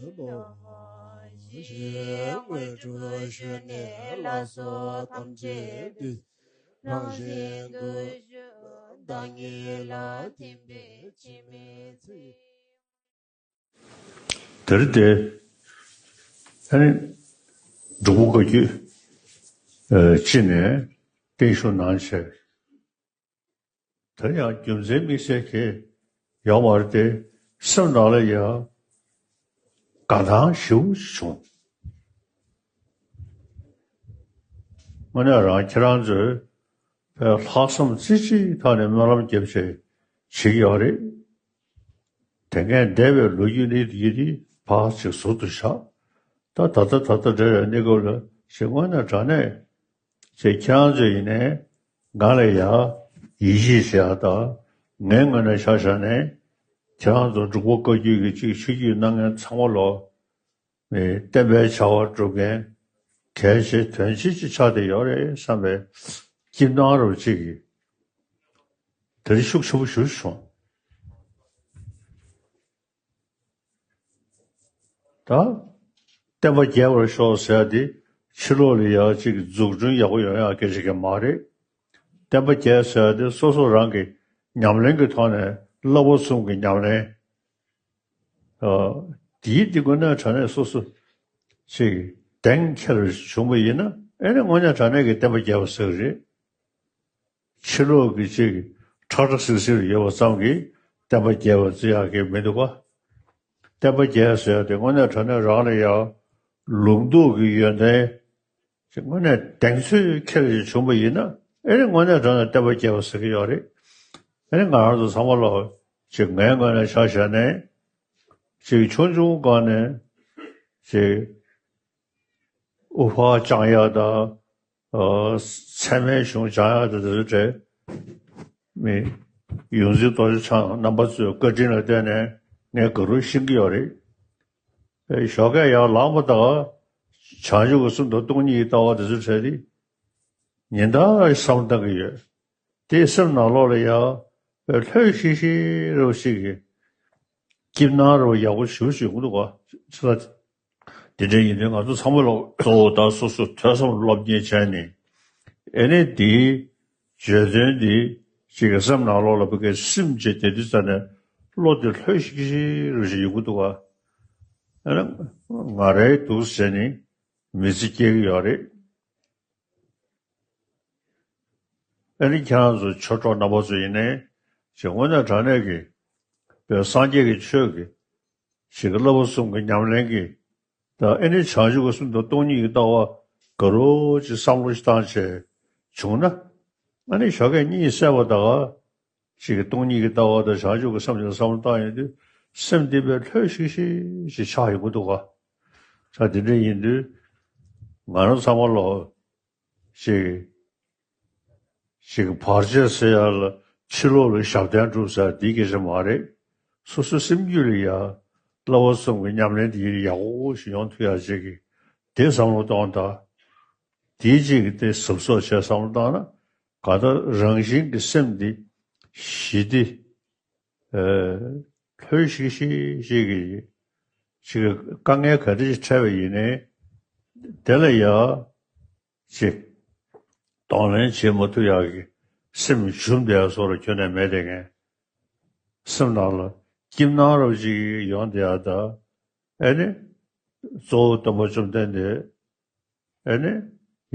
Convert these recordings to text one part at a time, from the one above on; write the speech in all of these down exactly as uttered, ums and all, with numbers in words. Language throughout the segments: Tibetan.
ལོ། ཞེས་དངོས་གྲུབ་ཞུས་ནས་ལགས་སོ། ཐམས་ཅད་འདུས། རང་བཞིན་དུ་ཞུགས། བདག་ཉིད་ལ་ཐིམ་པས་འཆི་མེད་ཚིག་དེར་ཏེ། ཨ་ནི། འབྲུག་པ་བཀའ་བརྒྱུད། ཨ། སྤྱི་ནས་བརྟན་བཞུགས་གནང་བྱས། དེ་ཡང་རྒྱུ་མཚན་དམིགས་བསལ་གྱི་ཡོད་མ་རེད་དེ། སེམས་ནང་ལ་ཡང་དགའ་སྣང་ཞེ་པོ་ཅིག་བྱུང་། དངོས་གནས་རང་ཁྱེད་རང་ཚོས་ལྷག་བསམ་རྩེ་གཅིག་ཐོག་ནས་སྨོན་ལམ་བརྒྱབ་བྱས་བྱེད་ཀྱི་ཡོད་རེད། དེ་སྔའི་འདས་པའི་ལོ་རྒྱུས་ནི་ཡིན་ནི་ཕར་ཅིག་ཟུར་དུ་བཞག་ད་ད་ལྟ་ད་ལྟ་འབྲེལ་བའི་གནས་སྐབས་ལ་ཞིག་དངོས་གནས་དྲང་གནས་ཅིག་ཁྱེད་རང་ཚོ་ཡིན་ནའི་ང་ལ་ཡ་ཡིད་ཆེས་བྱེད་ཡ་དང་། ངའི་ངོས་ནས་ཆ་བཞག་ནས་ཁྱེད་རང་ཚོ་འབྲུག་པ་བཀའ་བརྒྱུད་ཀྱི་ཅིག་ཆོས་བརྒྱུད་གནང་མཁན་ཚང་མ་ལོ། བསྟན་པའི་བྱ་བ་སྒྲུབ་མཁན་གལ་ཆེ་དོན་ཆེ་ཅིག་ཆགས་བསྡད་ཡོད་རེད་བསམ་པའི་སྐྱིད་སྣང་རབ་ཅིག་གིས་དེ་རིང་ཤུགས་ཆེན་པོ་ཞེ་པོ་བྱུང་། ད། བསྟན་པ་རྒྱས་པར་ཤོག་ཟེར་ཡ་དེ་ཕྱི་ལོགས་ལ་ཡ་གཅིག་འཛུགས་སྐྲུན་ཡག་པོ་ཡོང་ཡ་སྐད་ཆ་གང་མ་རེད། བསྟན་པ་རྒྱས་ཟེར་ཡ་དེ་སོ་སོ་རང་གི་ཉམས་ལེན་གྱི་ཐོག་ནས་བསླབ་པ་གསུམ་གྱི་ཉམས་ལེན། ཨ། དེའི་དེ་དངོས་གནས་དྲང་གནས་སོ་སོ་ཅིག་གདེང་འཁེལ་བྱུང་བ་ཡིན་ན། ཨེ་ནི་དངོས་གནས་དྲང་གནས་ཀྱི་བསྟན་པ་རྒྱས་པ་ཟེར་གི་རེད། ཕྱི་ལོགས་ཀྱི་ཅིག་ཁྲ་ཁྲ་ཟིག་ཟིག་ཡོད་པ་ཙམ་གྱིས་བསྟན་པ་རྒྱས་པ་བརྩི་ཡག་གི་མི་འདུག་ག་བསྟན་པ་རྒྱས་ཟེར་ཡག་དེ་དངོས་གནས་དྲང་གནས་རང་ལ་ཡང་ལུང་རྟོགས་ཀྱི་ཡོན་ཏན་ཅིག་དངོས་གནས་གདེང་ཚོད་འཁེལ་ཞིག་བྱུང་བ་ཡིན་ན། ཨེ་ནི་དངོས་གནས་དྲང་གནས་བསྟན་པ་རྒྱས་པ་ཟེར་གི་ཡོད་རེད། ཨེ་ནི་ང་རང་ཚོ་ཚང་མ་ལོ་ཅིག་ངའི་ངོས་ནས་ཆ་བཞག་ནས་ཅིག་ཆུང་ཆུང་སྒང་ནས་ཅིག་དབུ་ཕར་བཅང་ཡག་དང་། ཨ། ཚད་མའི་གཞུང་སྦྱང་ཡག་དང་དེ་ཚོའི་གྲས། མི། ཡོངས་འཛིན་རྡོ་རྗེ་འཆང་རྣམ་པ་ཚོའི་བཀའ་དྲིན་ལ་བརྟེན་ནས་ངས་ག་རུ་ཤེས་ཀྱི་ཡོད་རེད། ཨེ། ཞོགས་ཀས་ཡར་ལངས་པ་དང་། བྱང་ཆུབ་ཀྱི་སེམས་དང་སྟོང་ཉིད་ཀྱི་ལྟ་བ་དེ་ཚོའི་གྲས་དེ་ཉིན་ལྟར་བསམ་བློ་བཏང་གི་ཡོད། དེའི་སེམས་ནང་ལོགས་ལ་ཡང་ལྷོད་ཤིག་ཤིག་རོ་ཞིག་གི་སྐྱིད་སྣང་རོ་ཡག་པོ་ཞེ་པོ་ཞིག་ཡོང་གི་འདུག་ག་ཅི་ལ། དེ་འདྲ་ཡིན་དུས་ང་ཚོ་ཚང་མ་ལ་གཙོ་བོ་ད་སོ་སོ་ཐོས་བསམ་སློབ་གཉེར་བྱས་ནས། ཨེ་ནས་དེའི་བརྗོད་དོན་འདི་ཅིག་གི་སེམས་ནང་ལོགས་ལ་བུ་གའི་སིམ་བྱས་བསྡད་དུས་ཙ་ནས་བློ་དེ་ལྷོད་ཤིག་ཤིག་རུ་ཞིག་ཡོང་གི་འདུག་ག་ཨེ་ན་ང་རའི་འདུག་ཟེར་ནས་མི་ཚེ་སྐྱེལ་གི་ཡོད་རེད། ཨེ་ནི་ཁྱེད་རང་ཚོ་ཆོས་གྲོགས་རྣམ་པ་ཚོ་ཡིན་ནའི་ཅིག་དངོས་གནས་དྲང་གནས་ཀྱི་བོད་སངས་རྒྱས་ཀྱི་ཆོས་ཀྱི་ཞིག་གི་བསླབ་པ་གསུམ་གྱི་ཉམས་ལེན་གྱི་དང་། ཨེ་ནི་བྱང་ཆུབ་ཀྱི་སེམས་དང་སྟོང་ཉིད་ཀྱི་ལྟ་བ་ག་རོ་ཅིག་བསམ་བློ་ཞིག་བཏང་བྱས་བྱུང་ན། ཨ་ནི་ཞོགས་ཀས་གཉིད་སད་པ་དང་ཅིག་གི་སྟོང་ཉིད་ཀྱི་ལྟ་བ་དང་བྱང་ཆུབ་ཀྱི་སེམས་ཀྱི་བསམ་བློ་བཏང་ཡོང་དུས་སེམས་འདི་བས་ལྷོད་ཤིག་ཤིག་ཅིག་ཆགས་ཡོང་གི་འདུག་ག་ད་དེ་འདྲ་ཡིན་དུས་ང་རང་ཚང་མ་ལོ། ཅིག་ཅིག་བར་ཆད་སེལ་ཡ་ལ་ཕྱི་ལོགས་ལ་ཞབས་བརྟན་སྒྲུབ་ཟེར་འདི་སྐད་ཆ་མ་རེད། སོ་སོའི་སེམས་རྒྱུད་ལ་ཡ་བསླབ་པ་གསུམ་གྱི་ཉམས་ལེན་འདི་ཡག་པོ་ཞིག་ཡོང་ཐུབ་ཡ་ཅིག་གི་དེ་བསམ་བློ་གཏོང་དང་། དེའི་ཅིག་གི་དེ་གཟབ་གཟབ་བྱས་བསམ་བློ་བཏང་ན་ག་ད་རང་བཞིན་གྱི་སེམས་འདི་ཞི་སྟེ། ཨ། ལྷོད་ཤིག་ཤིག་ཅིག་གི་ཅིག་གི་དཀའ་ངལ་ག་འདྲ་ཞིག་འཕྲད་པ་ཡིན་ནའི་དེ་ལ་ཡ། ཅིག་གདོང་ལེན་བྱེད་མ་ཐུབ་ཡག་གི་སེམས་ཞུམ་བསྡད་ཡ་བཟོ་འདྲ་ཁྱོན་ནས་མེད་བསྡད་མཁན། སེམས་ནང་ལ་སྐྱིད་སྣང་རབ་ཅིག་ཡོང་བསྡད་ཡ་ད། ཨེ་ནི། གཙོ་བོ་སྟོན་པ་བཅོམ་ལྡན་འདས། ཨེ་ནི།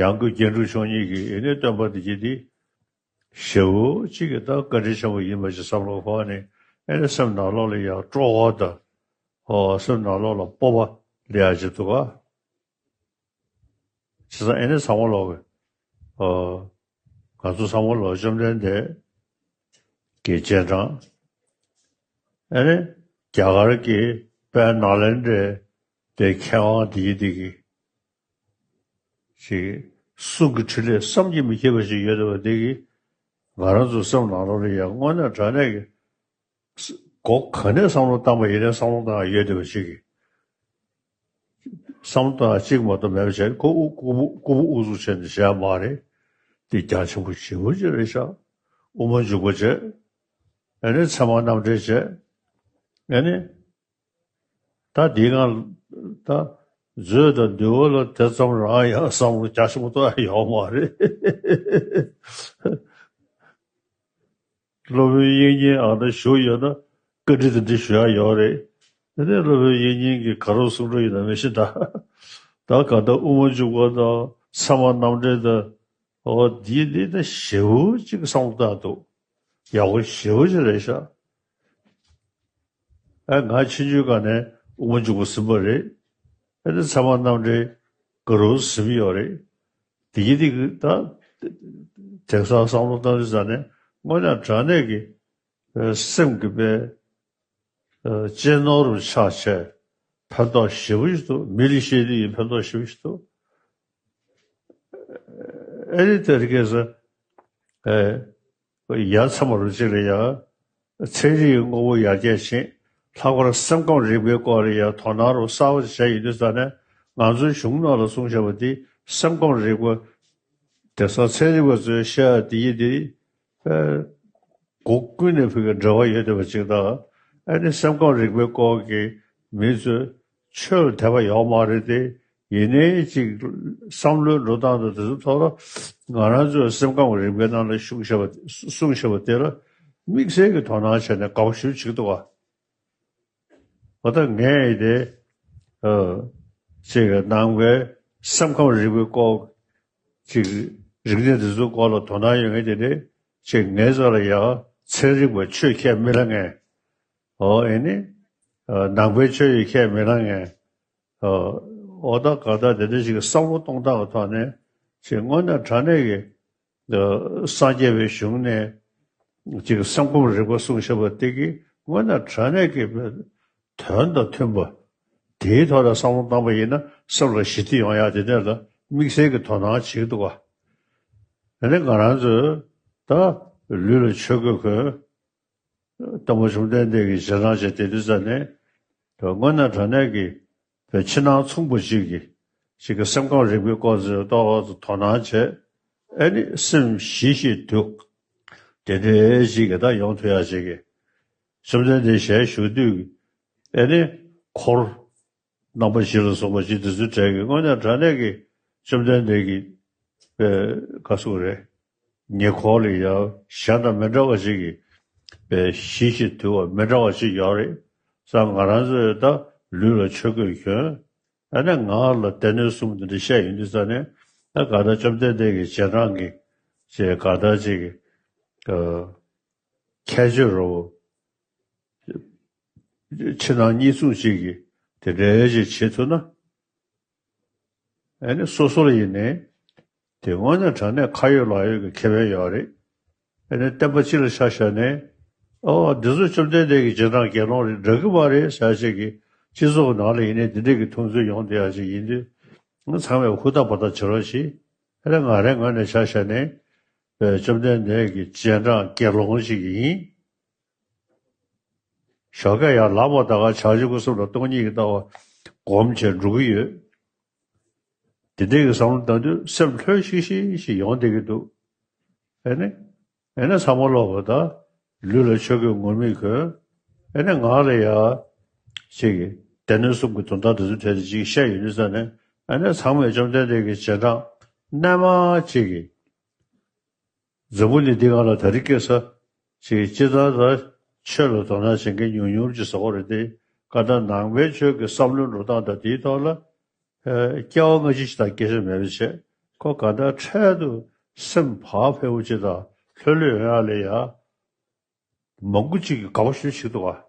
ཡང་སྒོས་རྒྱན་དྲུག་མཆོག་གཉིས་ཀྱི་ཨེ་ནི་སྟོན་པ་འདི་གྱད་དེ། ཞེ་པོ་ཅིག་གི་ད་བཀའ་དྲིན་ཆེན་པོ་ཡིན་པ་ཞིག་བསམ་བློ་འཁོར་ནས། ཨེ་ནི་སེམས་ནང་ལོགས་ལ་ཡང་སྤྲོ་བ་དང་། ཧོ། སེམས་ནང་ལོགས་ལ་སྤོབས་པ་སླེབས་ཡ་ཅིག་འདུག་ག་བྱས་ཙང་ཨེ་ནི་ཚང་མ་ལོག་གི། ཨོ། ང་ཚོ་ཚང་མ་ལོག་བཅོམ་ལྡན་འདས་ཀྱི་རྗེས་འབྲང་། ཨེ་ནི་རྒྱ་གར་གྱི་དཔལ་ནཱ་ལེནྡྲའི་དེ་མཁས་དབང་དེ་ཡི་དེ་གི་ཅིག་གསུང་གི་འཕྲིན་ལས་བསམ་གྱིས་མི་ཁྱབ་པ་ཞིག་ཡོད་བསྡད་པ་དེ་གིས་ང་རང་ཚོ་སེམས་ནང་ལོགས་ལ་ཡང་དངོས་གནས་དྲང་གནས་ཀྱི། སྒོ་ག་ནས་བསམ་བློ་བཏང་པ་ཡིན་ནའི་བསམ་བློ་བཏང་ཡ་ཡོད་བསྡད་པ་ཞིག་གིས། བསམ་བློ་བཏང་ཡ་གཅིག་མ་གཏོགས་མེད་པ་བྱས་ནས་ཁོ་དབུ་ལྐུགས་པ་དབུ་ལྐུགས་པ་དབུ་ཚུགས་བྱས་ནས་བྱས་ཡ་མ་རེད། འདི་རྒྱ་ཆེན་པོ་ཞེ་པོ་ཅིག་རེད་ཤག་དབུ་མ་འཇུག་པ་བྱས། ཨ་ནི་ཚད་མ་རྣམ་འགྲེལ་བྱས། ཨ་ནི། ད་འདི་སྒང་ད་མཛོད་དང་འདུལ་བ་ལ་དེ་ཙམ་རང་ཡང་བསམ་བློ་རྒྱ་ཆེན་པོ་གཏོང་ཡ་ཡོད་མ་རེད། སློབ་དཔོན་དབྱིག་གཉེན་ཨ་ན་བཞུགས་ཡོད་ན་བཀའ་འདྲི་དེ་འདྲི་ཞུ་ཡ་ཡོད་རེད། དེ་ནས་སློབ་དཔོན་དབྱིག་གཉེན་གྱིས་ག་རེ་གསུང་གྲོས་ཡིན་ན་མི་ཤེས་ད། ད་ག་ད་དབུ་མ་འཇུག་པ་དང་ཚད་མ་རྣམ་འགྲེལ་དང་། འོ་འདི་འདི་ད་ཞེ་པོ་ཅིག་བསམ་བློ་བཏང་འདུག་ཡག་པོ་ཞེ་པོ་ཅིག་རེད་ཤག་ཨ་ང་ཕྱིན་ཆད་ག་ནས་དབུ་མ་འཇུག་པ་ཟིན་པ་རེད། ཨ་ནི་ཚད་མ་རྣམ་འགྲེལ་ག་རུ་ཟིན་ཡོད་རེད། དེ་གི་དེ་གི་ད་དེང་སང་བསམ་བློ་བཏང་དུས་ཙ་ནས་དངོས་གནས་དྲང་གནས་ཀྱི་སེམས་ཀྱི་དཔེ་གཅེས་ནོར་རུ་ཆགས་བྱས་ཕན་ཐོགས་ཞེ་པོ་ཞིག་འདུག་མི་ལ་བཤད་དུས་ཡིན་ཕན་ཐོགས་ཞེ་པོ་ཞིག་འདུག་ཨ་ནི་དེ་རིང་ཁ་སང་ཨེ། ཡ་མཚན་མ་རུ་གཅིག་ལ་ཡ། ཚན་རིག་གི་དངོས་པོ་ཡར་རྒྱས་ཕྱིན། ལྷག་པར་སེམས་ཁམས་རིག་པའི་སྐོར་ལ་ཡ་དོ་སྣང་རུ་གསར་པ་བྱས་ཡོད་དུས་ཙ་ནས་ང་ཚོའི་གཞུང་ནང་ལ་གསུངས་བཞག་པ་འདི་སེམས་ཁམས་རིག་པ། དེང་སང་ཚན་རིག་པ་ཚོས་བཤད་ཡ་འདི་ཡི་འདི། ཨེ། སྒོ་ཀུན་ནས་ཕ་གི་འབྲེལ་བ་ཡོད་བསྡད་པ་ཅིག་དང་། ཨ་ནི་སེམས་ཁམས་རིག་པའི་སྐོར་གྱི་མི་ཚོས་ཆོས་ལ་དད་པ་ཡོད་མ་རེད་དེ། ཡིན་ནའི་ཅིག་བསམ་བློའི་འགྲོ་སྟངས་དང་དེ་ཚོའི་ཐོག་ལ་ང་རང་ཚོའི་སེམས་ཁམས་རིག་པའི་ནང་ལ་ཞུགས་བཞག་པ་གསུངས་བཞག་པ་དེ་ལ་དམིགས་བསལ་གྱི་དོ་སྣང་བྱས་ནས་དགའ་པོ་ཞེ་པོ་ཅིག་འདུག་ག་འོ་ད་ངས་དེ་ཨ་ཅིག་ནང་པའི་སེམས་ཁམས་རིག་པའི་སྐོར་ཅིག་རིག་གནས་དེ་ཚོའི་སྐོར་ལ་དོ་སྣང་ཡོད་མཁན་དེ་འདྲས་ཅིག་ངའི་རྩ་ལ་ཡང་ཚན་རིག་པ་ཆོས་ཁས་མི་ལེན་མཁན། ཨོ་ཨེ་ནི། ཨ་ནང་པའི་ཆོས་ཡི་ཁས་མི་ལེན་མཁན། ཨ་ཨོ་ད་ག་ད་དེ་འདྲ་ཞིག་གི་བསམ་བློ་གཏོང་སྟངས་ཀྱི་ཐོག་ནས་ཅིག་དངོས་གནས་དྲང་གནས་ཀྱི་ཨ་སངས་རྒྱས་པའི་གཞུང་ནས་ཅིག་སེམས་ཁམས་རིག་པ་གསུངས་བཞག་པ་དེ་གི་དངོས་གནས་དྲང་གནས་ཀྱི་དོན་དང་མཐུན་པ། དེའི་ཐོག་ལ་བསམ་བློ་བཏང་པ་ཡིན་ན་སེམས་ལ་ཞི་བདེ་ཡོང་ཡག་དེ་འདྲ་ལ་དམིགས་བསལ་གྱི་དོ་སྣང་བྱེད་ཀྱི་འདུག་ག་ཨ་ནི་ང་རང་ཚོས་ད་ལུས་ལ་ཆོས་གོས་གོན། སྟོན་པ་བཅོམ་ལྡན་འདས་ཀྱི་རྗེས་འབྲང་བྱས་དེ་དུས་ཙ་ནས། དངོས་གནས་དྲང་གནས་ཀྱི་བའི་ཕྱི་ནང་མཚུངས་པ་ཅིག་གི་ཅིག་གི་སེམས་ཁམས་རིག་པའི་སྐོར་ཚོའི་ཏོག་ཙམ་དོ་སྣང་བྱས། ཨ་ནི་སེམས་ཞི་ཞིང་དུལ། དེ་འདྲའི་ཅིག་གི་ད་ཡོང་ཐུབ་ཡ་ཅིག་གི་བཅོམ་ལྡན་འདས་ཞལ་བཞུགས་དུས་ཨ་ནི་འཁོར། རྣམ་པ་བཞི་ལ་སོགས་པ་ཅིག་དེ་ཚོའི་གྲས་ཀྱི་དངོས་གནས་དྲང་གནས་ཀྱི་བཅོམ་ལྡན་འདས་ཀྱི་པའི་བཀའ་གསུང་རེད། ཉེ་འཁོར་ལ་ཡང་གཞན་དང་མི་འདྲ་བ་ཅིག་གི་པའི་ཞི་ཞིང་དུལ་བ་མི་འདྲ་བ་ཅིག་ཡོད་རེད། ས་ང་རང་ཚོས་ད་ལུས་ལ་ཆོས་གོས་གྱོན། ཨ་ནི་ངག་ལ་སྡེ་སྣོད་གསུམ་དེ་འདྲ་བཤད་ཡོང་དུས་ས་ནས་ད་ག་ད་བཅོམ་ལྡན་འདས་ཀྱི་རྗེས་འབྲང་གི་ཅེས་ག་ད་ཅིག་གི་ཁྱད་ཆོས་རོ། ཕྱི་ནང་གཉིས་མཚུངས་ཤིག་གིས་དེ་འདྲའི་ཞིག་བྱེད་ཐུབ་ན། ཨ་ནི་སོ་སོ་ལ་ཡིན་ནའི་དེ་དངོས་གནས་དྲང་གནས་ཁ་ཡོད་ལག་ཡོད་ཀྱི་ཁེ་ཕན་ཡོད་རེད། ཨ་ནི་བསྟན་པ་སྤྱི་ལ་ཆ་བཞག་ནས་ཨོ་འདི་ཚོ་བཅོམ་ལྡན་འདས་ཀྱི་རྗེས་འབྲང་དགེ་སློང་རེད་འདྲ་གི་མ་རེད་ཟེར་ཞིག་གིས་སྤྱི་ཚོགས་ནང་ལ་ཡིན་ནའི་དེ་འདྲས་ཀྱི་མཐོང་ཚུལ་ཡོང་བསྡད་ཡ་ཞིག་ཡིན་དུས་ང་ཚང་མས་ཧུར་ཐག་འབད་ཐག་བྱེད་རོགས་གྱིས། ཨ་ནི་ང་རའི་ངོས་ནས་ཆ་བཞག་ནས་བཅོམ་ལྡན་འདས་ཀྱི་རྗེས་འབྲང་དགེ་སློང་ཞིག་ཡིན། ཞོགས་ཀས་ཡར་ལངས་པ་ད་ག་བྱང་ཆུབ་སྐུ་གསུམ་ལ་སྟོང་ཉིད་ཀྱི་ལྟ་བ་སྒོམ་བྱས་འགྲོ་གི་ཡོད། དེ་འདྲའི་གི་བསམ་བློ་བཏང་དུས་སེམས་ལྷོད་ཤིག་ཤིག་ཤིག་ཡོང་བསྡད་ཀྱི་འདུག་ཨེ་ནི། ཨེ་ནི་ཚང་མ་ལོག་གི་ད། ལུས་ལ་ཆོས་གོས་ངུར་སྨྲིག་གོན། ཨེ་ནི་ངག་ལ་ཡ། ཅིག་གི་སྡེ་སྣོད་གསུམ་གྱི་དོན་དག་དེ་ཚོ་གྲས་དེ་ཅིག་བཤད་ཡོང་དུས་ས་ནས་ཨེ་ནི་ཚང་མས་བཅོམ་ལྡན་འདས་ཀྱི་རྗེས་འབྲང་རྣལ་མ་ཅིག་གི་འཛམ་བུ་གླིང་འདི་སྒང་ལ་དེ་རིང་ཁ་སང་ཅིག་སྤྱིར་བཏང་ད་ཆོས་ལ་དོ་སྣང་བྱེད་མཁན་ཉུང་ཉུང་ཅིག་བཟོ་གི་རེད་དེ། ག་ད་ནང་པའི་ཆོས་ཀྱི་བསམ་བློའི་འགྲོ་སྟངས་དང་དེའི་ཐོག་ལ་ཨ་སྐྱེ་བ་སྔ་ཕྱི་ཞིག་དང་སྐད་ཆ་མེད་པ་བྱས་ཁོ་ག་ད་འཕྲལ་དུ་སེམས་བག་ཕེབས་པོ་ཅིག་དང་ལྷོད་ལྷོད་ཡོང་ཡ་ལ་ཡ། མང་པོ་ཅིག་གིས་དགའ་པོ་ཞེ་པོ་བྱེད་འདུག་ག་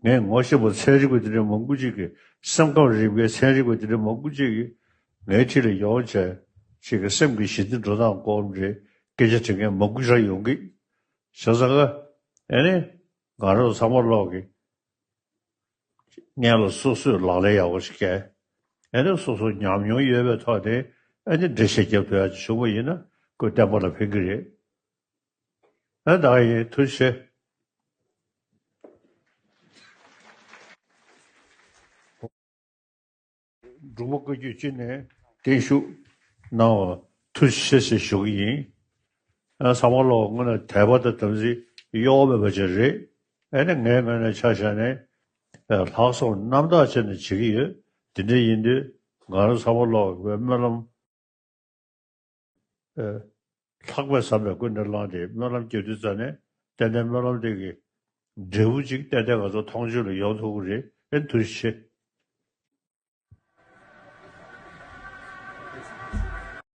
ངས་ངོ་ཤེས་པ་ཚན་རིག་པ་དེ་འདྲའི་མང་པོ་ཅིག་གིས་སེམས་ཁམས་རིག་པའི་ཚན་རིག་པ་དེ་འདྲའི་མང་པོ་ཅིག་གིས་ངའི་འཁྲིས་ལ་ཡོང་བྱས་ཅིག་གི་སེམས་ཀྱི་ཞི་བདེ་འགྲོ་སྟངས་སྐོར་འདྲའི་སྐད་ཆ་དྲི་མཁན་མང་པོ་ཞིག་ཡོང་གི། བྱས་ཙང་ཀ་ཨེ་ནི་ང་རང་ཚང་མ་ལོག་གི་སྔན་ལ་སོ་སོས་ལག་ལེན་ཡག་པོ་ཞིག་བཀལ། ཨེ་ནི་སོ་སོ་ཉམས་མྱོང་ཡོད་པའི་ཐོག་ནས་ཨེ་ནི་འགྲེལ་བཤད་རྒྱབ་ཐུབ་ཡག་ཅིག་བྱུང་བ་ཡིན་ན་ཁོས་བསྟན་པ་ལ་ཕན་གི་རེད། ཨ་ད་ཡིན་ཐུགས་རྗེ་ཆེ། འབྲུག་མོ་བཀའ་བརྒྱུད་སྤྱི་ནས་བརྟན་བཞུགས་གནང་བ་ཐུགས་རྗེ་ཆེ་ཞེས་ཞུ་གི་ཡིན། ཨ་ཚང་མ་ལོག་དངོས་གནས་དད་པ་དང་དམ་ཚིག་གཡོ་བ་མེད་པ་ཅིག་རེད། ཨ་ནི་ངའི་ངོས་ནས་ཆ་བཞག་ནས་ ལྷག་བསམ་རྣམ་དག་བྱས་ནས་བྱེད་ཀྱི་ཡོད། དེ་འདྲ་ཡིན་དུས་ང་རང་ཚང་མ་ལོག་པའི་སྨོན་ལམ། ལྷག་པའི་བསམ་པས་ཀུན་ནས་བསླངས་ཏེ་སྨོན་ལམ་རྒྱབ་དུས་ཙ་ནས་ཏན་ཏན་སྨོན་ལམ་དེ་གི་འབྲས་བུ་ཅིག་ཏན་ཏན་ང་ཚོ་མཐོང་ཆོས་ལ་ཡོང་ཐུབ་ཀྱི་རེད། ཨེ་ཐུགས་རྗེ་ཆེ།